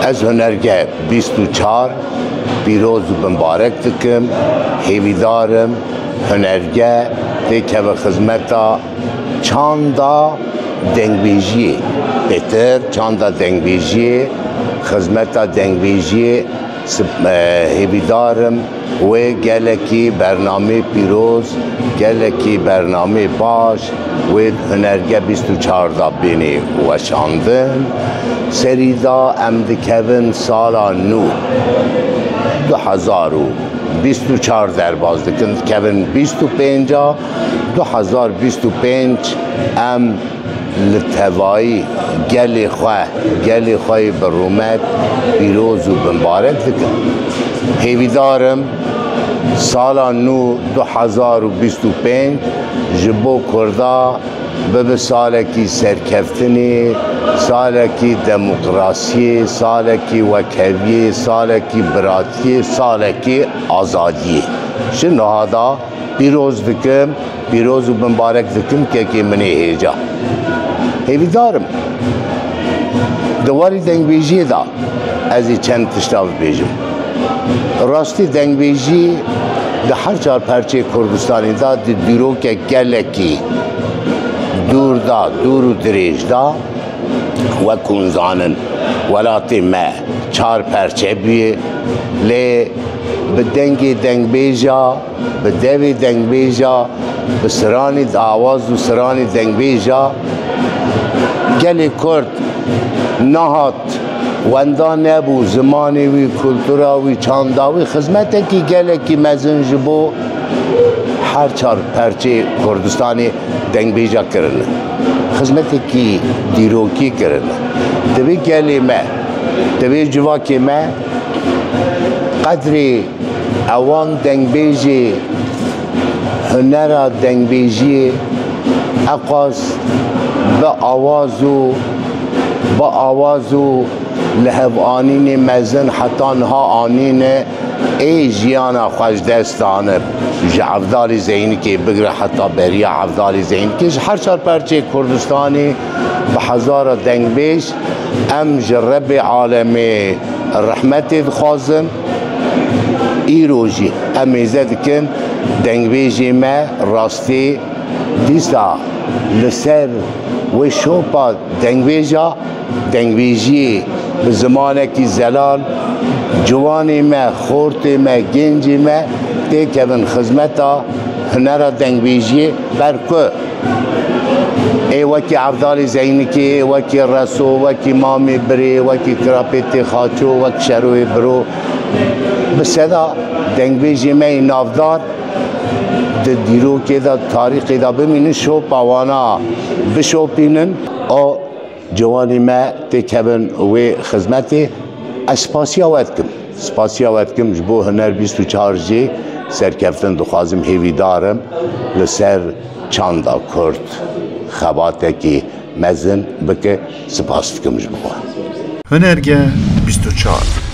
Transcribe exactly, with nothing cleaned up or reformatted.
Ez Hunerge bîst û çar pîroz û bimbarek dikim. Hêvîdar im Hunerge têkeve xizmeta çanda dengbêjiyê. Pêtir çanda dengbêjiyê, xizmeta dengbêjiyê sip-, e, hêvîdar im wê gelekî bernamê pîroz, gelekî bernamê baş, wê Hunerge bîst û çar da bênê weşandin. Serî da em dikevin sala nû, du hezar û bîst û çar derbas dikin, dikevin bîst û pênc a, du hezar bîst û pênc em li tevayî gelê xwe, gelê xwe yê bi rûmet pîroz û bimbarek dikin. Hêvîdar im sala nû du hezar û bîst û pênc ji bo Kurda bibe salekî serkeftinê, salekî demokrasiyê, salekî wekheviyê, salekî biratiyê, salekî azadiyê. Ji niha da pîroz dikim, pîroz û bimbarek dikim kekê min ê hêja. Hêvîdar im di warî dengbêjiyê de ez ê çend tişta bibêjim. Rastî dengbêjî di her çar perçeyê Kurdistanê de di dîrokek gelekî dûr de, dûr û dirêj de, wek hûn zanin, welatê me çar perçe bûye, lê bi dengê dengbêja, bi devê dengbêja, bi stranî awaz û stranî dengbêja gelê Kurd nehat wenda nebû, zimanê wî, kultura wî, çanda wî, xizmetekî gelekî mezin ji bo her çar perçê Kurdistanê dengbêja kirine. Xizmetekî dîrokî kirine. Divê gelê me, divê civakê me qedrê ewan dengbêjê hunera dengbêjiyê eqas bi awaz û bi awaz û lihevînanînê mezin heta niha anîne, ê jiyana xwe ji dest dane. Ji Evdalê Zeynikê bigire heta beriya Evdalê Zeynikê, ji her çar perçeyê Kurdistanê bi hezara dengbêj em ji Rebbê alemê rehmetê dixwazin. Îro jî em mêze dikin, dengbêjê me rastî dîsa li ser wê şopa dengbêja, dengbêjiyê bi zimanekî zelal, ciwanê me, xortê me, gencê me têkevin xizmeta hunera dengbêjiyê, ber ku ê wekî Evdalê Zeynikê, wekî Reso, wekî Mamê Birê, wekî Kirapêtê Xaço, wek Şeroyê Biro, bi seda dengbêjê me yê navdar di dîrokê de, tarîxê de bimînin, şopa wana bişopînin. O ciwanê me têkevin wê xizmetê. Ez spasiya we dikim. Spasiya we dikim ji bo Huner bîst û çar jî serkeftin dixwazim, hêvîdar im li ser çanda Kurd xebatekî mezin bike. Spas dikim ji bo we. Hunerge bîst û çar.